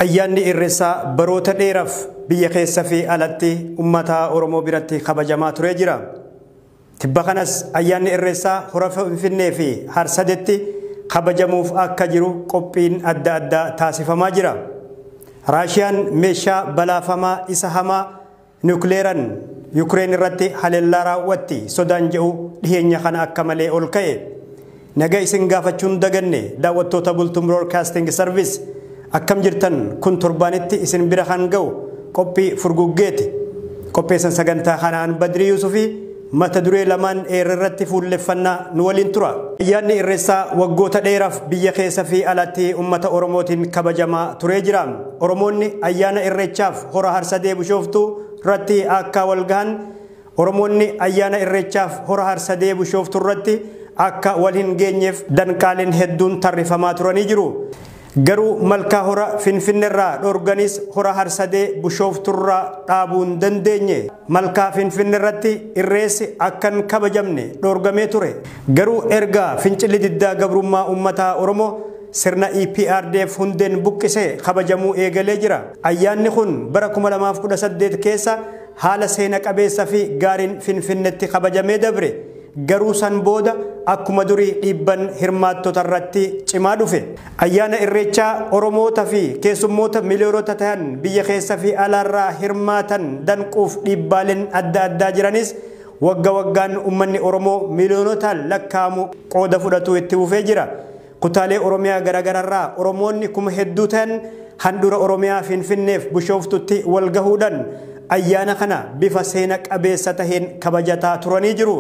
Ayyaanni Irreessaa baroota dheeraaf biyya keessa fi alatti uummata Oromoo biratti kabajamaa turee jira. Tibba kanas ayyaanni Irreessaa hora Finfinnee fi Harsadetti kabajamuuf akka jiru qophiin adda addaa taasifamaa jira. Raashiyaan meeshaa balaafamaa isa hamaa niwukileeraan Yukireen irratti haleellaa raawwatti sodaan jedhu dhiyeenya kana akka malee ol ka'e. Naga isin gaafachuun daganne daawwattoota Bultum Broadcasting Service akkam jirtan kun torbaanitti isin bira kan ga'u qophii furguggeeti. Qopheessan sagantaa kanaan Badrii Yuusufii mata duree lamaan eerirratti fuulleffannaa nu waliin tura. Ayyaanni Irreessaa waggoota dheeraaf biyya keessa fi alatti uummata Oromootiin kabajamaa turee jira. Oromoonni ayyaana Irreechaaf hora Harsadee Bishooftuu irratti akka wal gahan Oromoonni ayyaana Irreechaaf hora Harsadee Bishooftuu irratti akka wal hin geenyeef danqaaleen hedduun tarrifamaa turanii jiru. Garuu malkaa hora Finfinneerraa dhorganis hora Harsadee Bishooftuurraa dhaabuu hin dandeenye. Malkaa Finfinneerratti Irreessi akka hin kabajamne dhorgamee ture. Garuu erga fincilli diddaa gabrummaa uummata Oromoo sirna EPRDF hundeen buqqisee kabajamuu eegalee jira. Ayyaanni kun bara 2018 keessa haala seena qabeessa fi gaariin Finfinneetti kabajamee dabre. Garuu san booda akkuma durii dhiibban hirmaattota irratti cimaa dhufe. Ayyaana Irreechaa Oromoota fi keessummoota miliyoonota ta'an biyya keessa fi alaarraa hirmaatan danquuf dhiibbaaleen adda addaa jiranis wagga waggaan uummanni Oromoo miliyoonotaan lakkaa'amu qooda fudhatu itti fufee jira. Kutaalee Oromiyaa garagararraa Oromoonni kuma hedduu ta'an handhuura Oromiyaa Finfinneef Bishooftutti wal gahuudhaan ayyaana kana bifa seena qabeessa taheen kabajataa turanii jiru.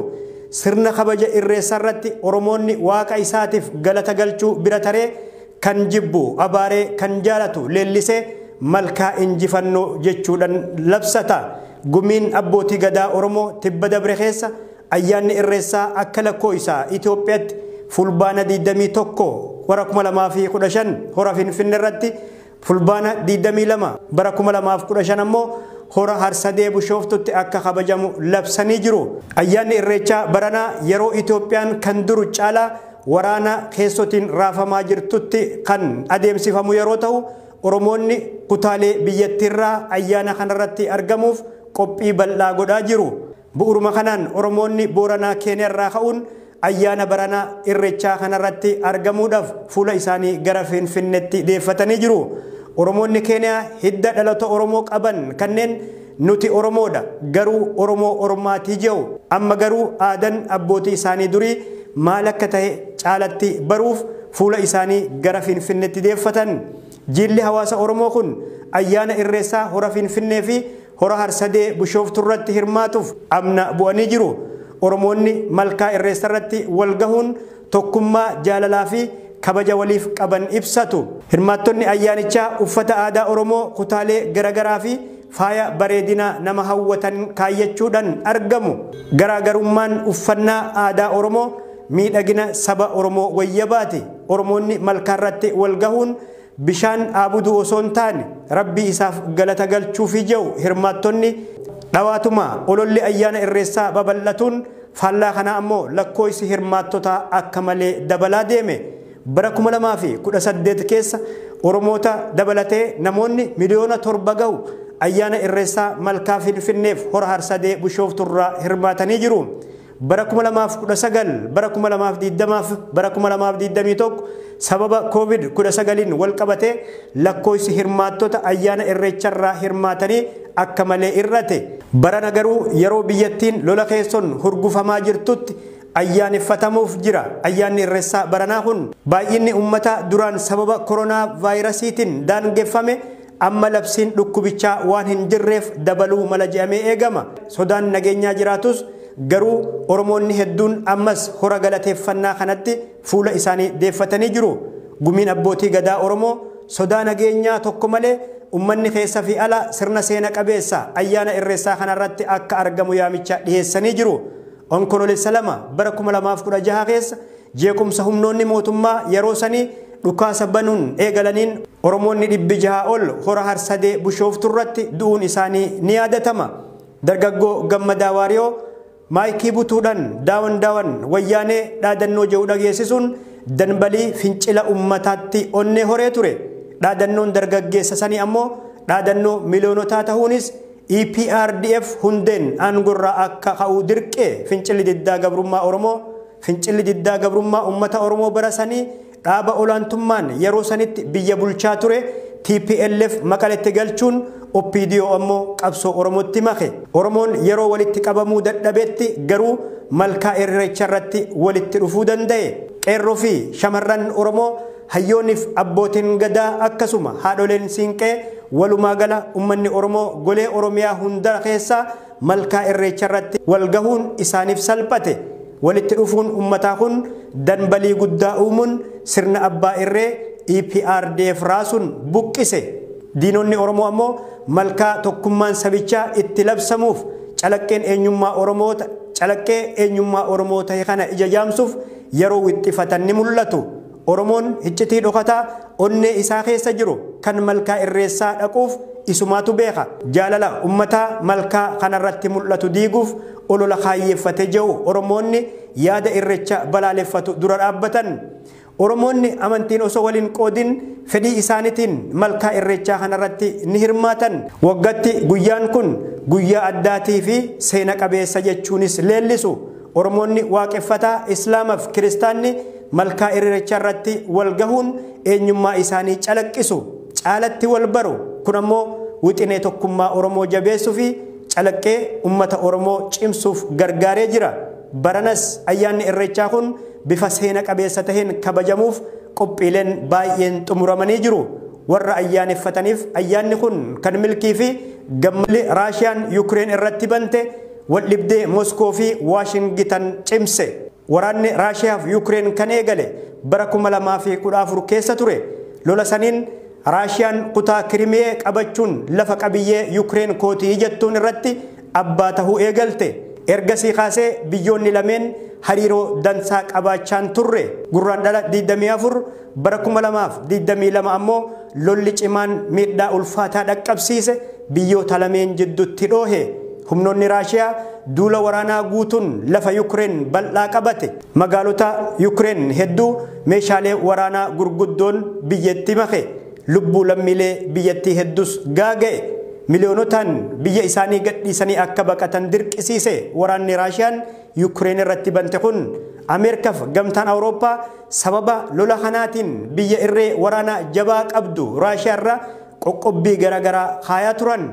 Sirna kabaja Irreessaa irratti Oromoonni waaqa isaatiif galata galchuu bira taree kan jibbu abaaree kan jaalatu leellisee malkaa injifannoo jechuudhaan labsata. Gumiin abbootii gadaa Oromoo tibba dabre keessa ayyaanni Irreessaa akka lakkoofsa Itoophiyaatti fulbaana 21 bara 2015 hora Finfinnee irratti fulbaana 22 bara 2015 ammoo hora Harsadee Bishooftutti akka kabajamu labsanii jiru. Ayyaanni Irreechaa baranaa yeroo Itoophiyaan kan duru caalaa waraana keessotiin raafamaa jirtutti kan adeemsifamu yeroo ta'u Oromoonni kutaalee biyyattiirraa ayyaana kanarratti argamuuf qophii bal'aa godhaa jiru. Bu'uuruma kanaan Oromoonni Booranaa Keeniyaarraa ka'uun ayyaana baranaa Irreechaa kanarratti argamuudhaaf fuula isaanii gara Finfinneetti deeffatanii jiru. Oromoonni Keeniyaa hidda dhaloota Oromoo qaban kanneen nuti Oromoodha garuu Oromoo Oromaatii jedhu amma garuu aadaan abbootii isaanii durii maal akka ta'e caalatti baruuf fuula isaanii gara Finfinneetti deeffatan. Jilli hawaasa Oromoo kun ayyaana Irreessaa hora Finfinnee fi hora Harsadee Bishooftuu irratti hirmaatuuf amna bu'anii jiru. Oromoonni malkaa Irreessaa irratti wal gahuun tokkummaa jaalalaa fi kabaja waliif qaban ibsatu. Hirmaattonni ayyaanichaa uffata aadaa Oromoo kutaalee garagaraa fi faaya bareedina nama hawwatan kaayyachuudhaan argamu. Garaagarummaan uffannaa aadaa Oromoo miidhagina saba Oromoo wayyabaati. Oromoonni malkaa irratti wal gahuun bishaan aabuduu osoo hin taane rabbii isaaf galata galchuufi jedhu hirmaattonni dhawaatuma ololli ayyaana Irreessaa babal'atuun faallaa kanaa ammoo lakkoofsi hirmaattotaa akka malee dabalaa deeme. Bara 2018 keessa Oromoota dabalatee namoonni miliyoona 7 gahu ayyaana Irreessaa malkaa Finfinneef hora Harsadee Bishooftuurraa hirmaatanii jiru. Bara 2019, bara 2020 bara 2021 sababa COVID-19 wal qabatee lakkoofsi hirmaattota ayyaana Irreecharraa hirmaatanii akka malee irrate. Barana garuu yeroo biyyattiin lola keessoon hurgufamaa jirtutti ayyaaneffatamuuf jira. Ayyaanni Irreessaa baranaa kun baay'inni uummata duraan sababa koronaa vaayirasiitiin daangeffame amma labsiin dhukkubichaa waan hin jirreef dabaluu mala jedhamee eegama. Sodaan nageenyaa jiraatus garuu Oromoonni hedduun ammas hora galateeffannaa kanatti fuula isaanii deeffatanii jiru. Gumiin abbootii gadaa Oromoo sodaa nageenyaa tokko malee uummanni keessa fi ala sirna seena qabeessa ayyaana Irreessaa kanarratti akka argamu yaamicha dhiyeessanii jiru. Onkoloolessa 2 bara 2016 keessa jeequmsa humnoonni mootummaa yeroo sanii dhukaasa banuun eegalaniin Oromoonni 600 ol hora Harsadee Bishooftuu irratti du'uun isaanii ni yaadatama. Dargaggoo Gammadaa Waariyoo maayikii butuudhaan daawan daawan wayyaanee dhaadannoo jedhu dhageessisuun danbalii fincila uummataatti onnee horee ture. Dhaadannoon dargaggeessa sanii ammoo dhaadannoo miliyoonotaa ta'uunis EPRDF hundeen aangorraa akka ka'uu dirqee. Fincilli diddaa gabrummaa Oromoo, fincilli diddaa gabrummaa uummata Oromoo bara sanii dhaaba olaantummaan yeroo sanitti biyya bulchaa ture TPLF Maqaletti galchuun OPDO ammoo qabsoo Oromootti make. Oromoon yeroo walitti qabamuu dadhabetti garuu malkaa Irreecha irratti walitti dhufuu danda'e. Qeerroo fi shamarran Oromoo, hayyooniif abbootiin gadaa, akkasuma haadholeen siinqee, walumaa gala uummanni Oromoo golee Oromiyaa hunda keessaa malkaa Irreecha irratti wal gahuun isaaniif salphate. Walitti dhufuun uummataa kun danbalii guddaa uumuun sirna abbaa irree EPRDF raasuun buqqise. Diinonni Oromoo ammoo malkaa tokkummaan sabichaa itti labsamuuf calaqqee eenyummaa Oromoo ta'e kana ija jaamsuuf yeroo wixxifatan ni mul'atu. Oromoon iccitii dhokataa onnee isaa keessa jiru kan malkaa Irreessaa dhaquuf isumaatu beeka. Jaalala uummataa malkaa kanarratti mul'atu diiguuf olola kaayyeeffate jiru Oromoonni yaada Irreecha balaaleffatu dura dhaabbatan. Oromoonni amantiin osoo waliin qoodin fedhii isaaniitiin malkaa Irreechaa kanarratti ni hirmaatan. Waggaatti guyyaan kun guyyaa addaatii fi seena qabeessa jechuunis leellisu. Oromoonni waaqeffataa, Islaamaaf Kiristaanni malkaa Irreechaa irratti wal gahuun eenyummaa isaanii calaqqisu, caalatti wal baru. Kun ammoo wixinee tokkummaa Oromoo jabeessuu fi calaqqee uummata Oromoo cimsuuf gargaaree jira. Baranas ayyaanni Irreechaa kun bifa seena qabeessa taheen kabajamuuf qophiileen baay'een xumuramanii jiru. Warra ayyaaneffataniif ayyaanni kun kan milkii fi gammalli Raashiyaan Yukireen irratti bante wal dhibdee Moskoo fi Waashingitan cimse. Waraanni Raashiyaa fi Yukireen kan eegale bara 2014 keessa ture. Lola saniin Raashiyaan kutaa Kirimee qabachuun lafa qabiyyee Yukireen kootii jettuun irratti abbaa tahuu eegalte. Ergasii kaasee biyyoonni lameen hariiroo dansaa qabaachaan turre. Gurraan dhala 24 bara 2022 ammoo lolli cimaan miidhaa ulfaataa dhaqqabsiise biyyoota lameen jidduutti dhoohe. Humnoonni Raashiyaa duula waraanaa guutuun lafa Yukireen bal'aa qabate. Magaalota Yukireen hedduu meeshaalee waraanaa gurguddoon biyyatti make. Lubbuu lammiilee biyyattii hedduus gaaga'e. Miliyoonotaan biyya isaanii gadhiisanii akka baqatan dirqisiise waraanni Raashiyaan Yukireen irratti bante kun. Ameerikaaf gamtaan Awurooppaa sababa lola kanaatiin biyya irree waraanaa jabaa qabdu Raashiyaa irra qoqqobbii garaagaraa kaayaa turan.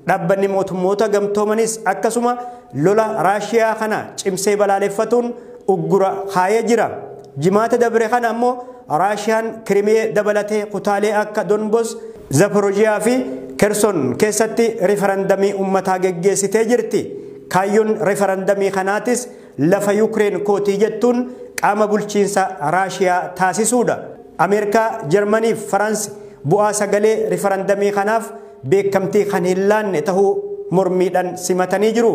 Dhaabbanni mootummoota gamtoomanis akkasuma lola Raashiyaa kana cimsee balaaleffatuun uggura kaayee jira. Jimaata dabre kana ammoo Raashiyaan Kirimee dabalatee kutaalee akka Donbos, Zaporojiyaa fi Kerson keessatti rifarandamii uummataa geggeessitee jirti. Kaayyoon rifarandamii kanaatis lafa Yukireen kootii jettuun qaama bulchiinsa Raashiyaa taasisuudha. Ameerikaa, Jarmanii fi Faransi bu'aa sagalee rifarandamii kanaaf beekamtii kan hin laanne tahuu mormiidhaan simatanii jiru.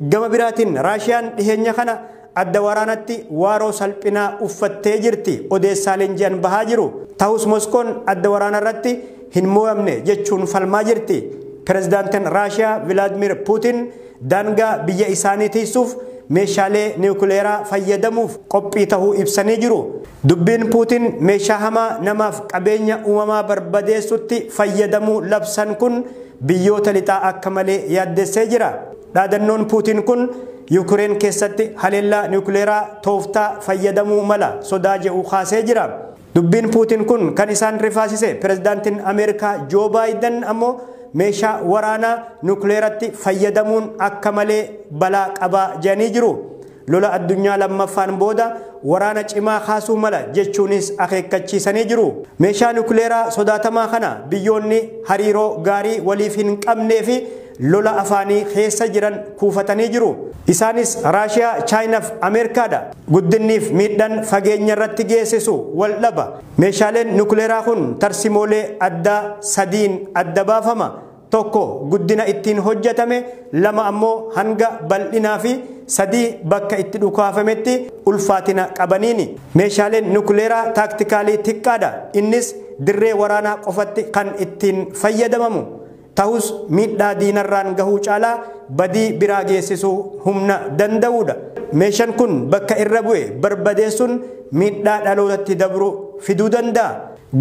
Gama biraatiin Raashiyaan dhiheenya kana adda waraanatti waaroo salphinaa uffattee jirti. Odeessaaleen ji'an bahaa jiru. Ta'us Moskoon adda waraana irratti hin mo'amne jechuun falmaa jirti. Pirezidaantiin Raashiyaa Vilaadimir Puutin daangaa biyya isaanii tiisuuf meeshaalee niwukileeraa fayyadamuuf qophii tahuu ibsanii jiru. Dubbiin Puutin meeshaa hamaa namaaf qabeenya uumamaa barbadeessutti fayyadamuu labsan kun biyyoota lixaa akka malee yaaddessee jira. Dhaadannoon Puutin kun Yukireen keessatti haleellaa niwukileeraa tooftaa fayyadamuu mala sodaa jedhu kaasee jira. Dubbiin Puutin kun kan isaan rifaasise pirezidaantiin Ameerikaa Joo Baayiden ammoo meeshaa waraanaa niwukileeratti fayyadamuun akka malee balaa qabaa jedhanii jiru. Lola addunyaa lammaffaan booda waraana cimaa kaasuu mala jechuunis akeekkachiisanii jiru. Meeshaa niwukileeraa sodaatamaa kana biyyoonni hariiroo gaarii waliif hin qabnee fi lola afaanii keessa jiran kuufatanii jiru. Isaanis Raashiyaa, Chaayinaa fi Ameerikaadha. Guddinniif miidhaan fageenya irratti geessisu wal dhaba. Meeshaaleen niwukileeraa kun tarsimoolee addaa sadiin adda baafama. Tokko guddina ittiin hojjetame, lama ammoo hanga bal'inaa fi sadii bakka itti dhukaafametti ulfaatina qabaniini. Meeshaaleen niwukileeraa taaktikaalii xiqqaadha. Innis dirree waraanaa qofatti kan ittiin fayyadamamu. Ta'us miidhaa diinarraan gahuu caalaa badii biraa geessisuu humna danda'uudha. Meeshaan kun bakka irra bu'e barbadeessuun miidhaa dhalootatti dabru fiduu danda'a.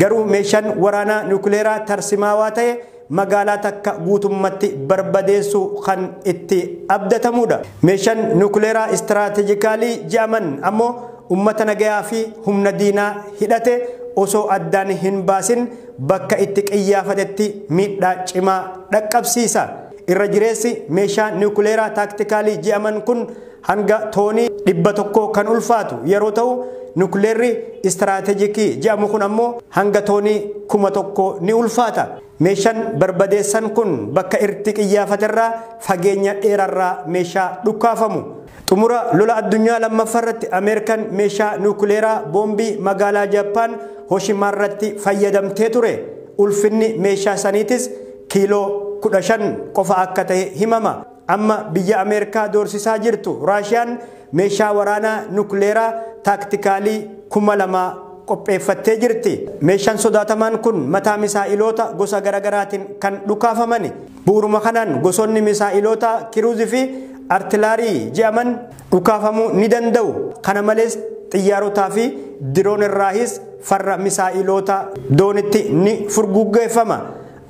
Garuu meeshaan waraanaa nukuleeraa tarsimaawaa ta'e magaalaa takka guutummatti barbadeessuu kan itti abdatamudha. Meeshaan nukuleeraa istiraatejikaalii je'aman ammoo ummata nagayaa fi humna diinaa hidhate osoo addaan hin baasin bakka itti qiyyaafatetti miidhaa cimaa dhaqqabsiisa. Irra jireessi meeshaa nukuleeraa taaktikaalii je'aman kun hanga toonii 100 kan ulfaatu yeroo ta'u, nukuleerri istiraatejikii je'amu kun ammoo hanga toonii 1000 ni ulfaata. Meeshaan barbadeessan kun bakka itti qiyyaafaterraa fageenya dheerarraa meeshaa dhukkaafamu. Xumura lola addunyaa lammaffaarratti Ameerikaan meeshaa nukuleeraa boombii magaalaa Jaappaan Hoshimaarratti fayyadamtee ture. Ulfinni meeshaa saniitis kiiloo 15 qofa akka ta'e himama. Amma biyya Ameerikaa doorsisaa jirtu Raashiyaan meeshaa waraanaa nukuleeraa taaktikaalii 2000 qopheeffattee jirti. Meeshaan sodaatamaan kun mataa misaa'iloota gosa garaagaraatiin kan dhukaafamani. Bu'uuruma kanaan gosoonni misaa'iloota kiruuzii fi artilaarii je'aman dhukaafamuu ni danda'u. Kana malees xiyyaarotaa fi diroon irraahis farra misaa'iloota doonitti ni furguggeeffama.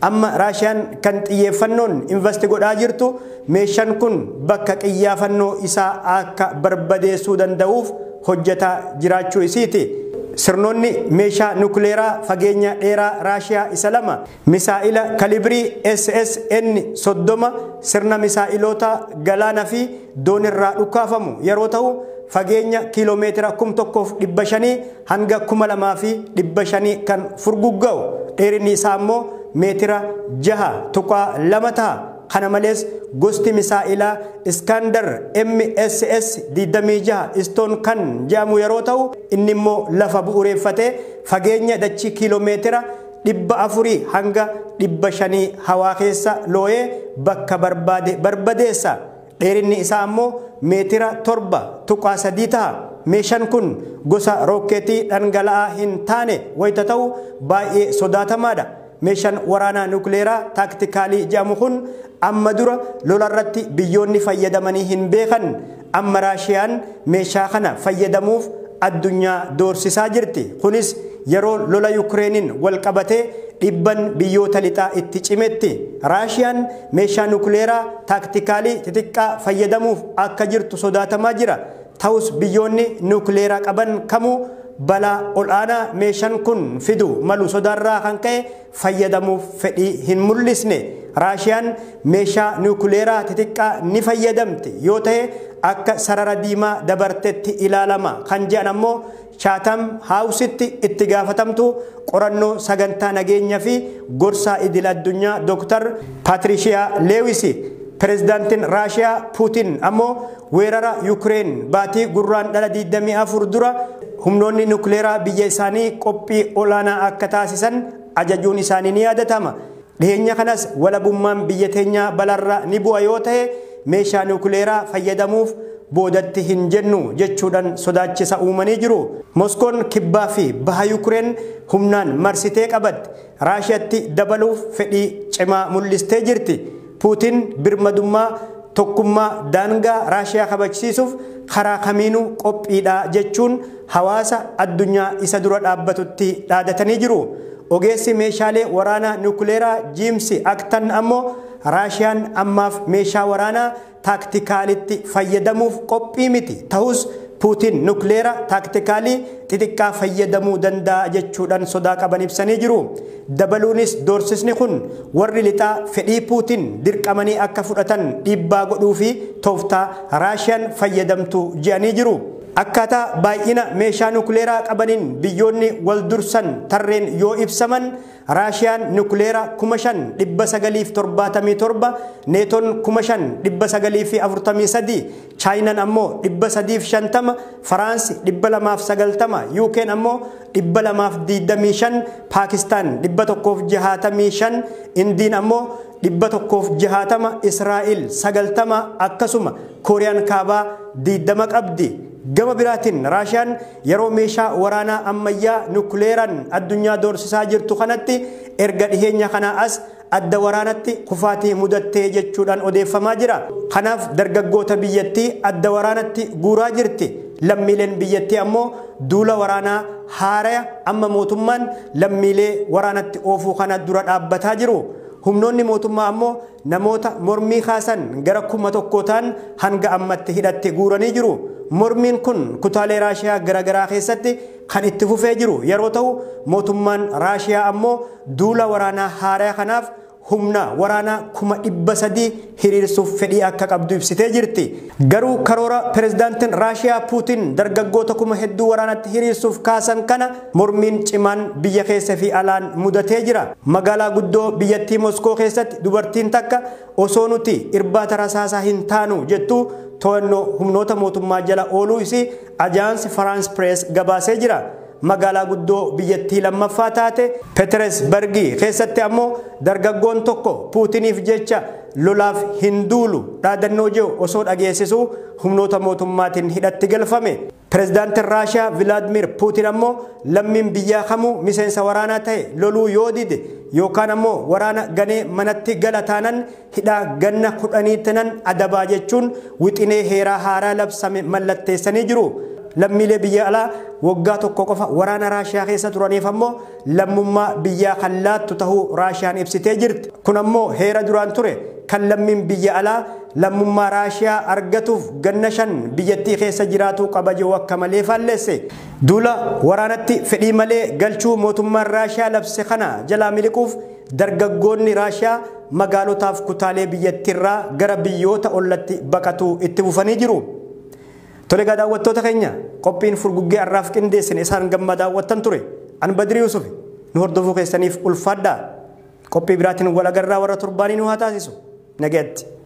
Amma Raashiyaan kan xiyyeeffannoon investi godhaa jirtu meeshaan kun bakka qiyyaafannoo isaa akka barbadeessuu danda'uuf hojjetaa jiraachuu isiiti. Sirnoonni meeshaa nukuleeraa fageenya dheeraa Raashiyaa isa lama misaa'ila kalibirii SSN 30 sirna misaa'iloota galaana fi doonirraa dhukaafamu yeroo ta'u, fageenya kiiloomeetira 1500 hanga 2500 kan furgugga'u, dheerinni isaa ammoo meetira 6.2 ta'a. Kana malees gosti misaa'ilaa Iskaandar MSS 26 Stone kan jedhamu yeroo ta'u, inni immoo lafa bu'uureeffatee fageenya dachii kiiloomeetira 400 hanga 500 hawaa keessa looyee bakka barbaade barbadeessa. Dheerinni isaa ammoo meetira 7.3 ta'a. Meeshaan kun gosa rookeetii dhangala'aa hin taane wayita ta'u baay'ee sodaatamaadha. Meeshaan waraanaa nukuleeraa taaktikaalii jedhamu kun amma dura lolarratti biyyoonni fayyadamanii hin beekan. Amma Raashiyaan meeshaa kana fayyadamuuf addunyaa doorsisaa jirti. Kunis yeroo lola Yukireeniin wal qabatee dhibban biyyoota lixaa itti cimetti. Raashiyaan meeshaa nukuleeraa taaktikaalii xixiqqaa fayyadamuuf akka jirtu sodaatamaa jira. Ta'us biyyoonni nukuleeraa qaban kamuu balaa ol'aanaa meeshaan kun fidu malu sodaarraa kan ka'e fayyadamuuf fedhii hin mul'isne. Raashiyaan meeshaa nukuleeraa xixiqqaa ni fayyadamti yoo ta'e akka sarara diimaa dabartetti ilaalama kan jedhan ammoo Chaatam Haawusitti itti gaafatamtu qorannoo sagantaa nageenyaa fi gorsaa idil addunyaa Dr. Patricia Lewis. Pireezidaantiin Raashiyaa Puutin ammoo weerara Yukireen baatii gurraan dhala 24 dura humnoonni nukuleeraa biyya isaanii qophii olaanaa akka taasisan ajajuun isaanii ni yaadatama. Dhiheenya kanas walabummaan biyya teenyaa balarra ni bu'a yoo ta'e meeshaa nukuleeraa fayyadamuuf boodatti hin jennu jechuudhaan sodaachisa uumanii jiru. Moskoon kibbaa fi baha Yukireen humnaan marsitee qabatte. Raashiyaatti dabaluuf fedhii cimaa mul'istee jirti. Puutin birmadummaa tokkummaa daangaa Raashiyaa kabachiisuuf karaa kamiinuu qophiidha jechuun hawaasa addunyaa isa dura dhaabbatutti dhaadatanii jiru. Ogeessi meeshaalee waraanaa nukuleeraa Jiimsi Aktan ammoo Raashiyaan ammaaf meeshaa waraanaa taaktikaalitti fayyadamuuf qophii miti. Ta'us Puutin nukuleera taaktikaalii xixiqqaa fayyadamuu danda'a jechuudhaan sodaa qaban ibsanii jiru. Dabaluunis doorsisni kun warri lixaa fedhii Puutin dirqamanii akka fudhatan dhiibbaa godhuu fi tooftaa Raashiyaan fayyadamtu je'anii jiru. Akkaataa baay'ina meeshaa nukuleeraa qabaniin biyyoonni wal dursan tarreen yoo ibsaman Raashiyaan nukuleera 5977, Neetoon 5943, Chaayinaan ammoo 350, Faraansi 290, Yuukeen ammoo 225, Paakistaan 165, Indiin ammoo 160, Israa'el 90, akkasuma Kooriyaan kaabaa 20 qabdi. Gama biraatiin Raashiyaan yeroo meeshaa waraanaa ammayyaa nukuleeraan addunyaa doorsisaa jirtu kanatti erga dhiheenya kanaa as adda waraanatti kufaatii mudattee jechuudhaan odeeffamaa jira. Kanaaf dargaggoota biyyattii adda waraanatti guuraa jirti. Lammiileen biyyattii ammoo duula waraanaa haaraa amma mootummaan lammiilee waraanatti oofuu kana dura dhaabbataa jiru. Humnoonni mootummaa ammoo namoota mormii kaasan gara 1000 ta'an hanga ammatti hidhatti guuranii jiru. Mormiin kun kutaalee Raashiyaa garaagaraa keessatti kan itti fufee jiru yeroo ta'u, mootummaan Raashiyaa ammoo duula waraanaa haaraa kanaaf humna waraanaa 300,000 hiriirsuuf fedhii akka qabdu ibsitee jirti. Garuu karoora pirezidaantiin Raashiyaa Puutiin dargaggoota hedduu waraanatti hiriirsuuf kaasan kana mormiin cimaan biyya keessa fi alaan mudatee jira. Magaalaa guddoo biyyattii Moskoo keessatti dubartiin takka osoo nuti irbaata rasaasaa hin taanu jettu to'annoo humnoota mootummaa jala ooluu isii Ajaansi Faraans Pirees gabaasee jira. Magaalaa guddoo biyyattii lammaffaa taate Petersburg keessatti ammoo dargaggoon tokko Puutiniif jecha lolaaf hin duulu dhaadannoo jiru osoo dhageessisuu humnoota mootummaatiin hidhatti galfame. Pirezidaantiin Raashiyaa Vilaadimir Puutin ammoo lammiin biyyaa kamuu miseensa waraanaa ta'e loluu yoo dide yookaan ammoo waraana ganee manatti gala taanan hidhaa ganna 10 tanan adabaa jechuun wixinee heeraa haaraa labsame mallatteessanii jiru. Lammiilee biyya alaa waggaa tokko qofa waraana Raashiyaa keessa turaniif ammoo lammummaa biyyaa kan laattu ta'uu Raashiyaan ibsitee jirti. Kun ammoo heera duraan ture kan lammiin biyya alaa lammummaa Raashiyaa argatuuf ganna 5 biyyattii keessa jiraatu qaba jiru akka malee faalleesse. Duula waraanatti fedhii malee galchuu mootummaan Raashiyaa labse kana jalaa miliquuf dargaggoonni Raashiyaa magaalotaaf kutaalee biyyattiirraa gara biyyoota ollatti baqatuu itti fufanii jiru. Toleegaa daawwattoota keenya, qophiin furguggee har'aaf qindeessine isaan gamma daawwattan ture. An Badrii Yusuf, nu hordofuu keessaniif ulfaadhaa. Qophii biraatiin wal agarraa, warra torbaanii nu haa taasisu. Nagaatti.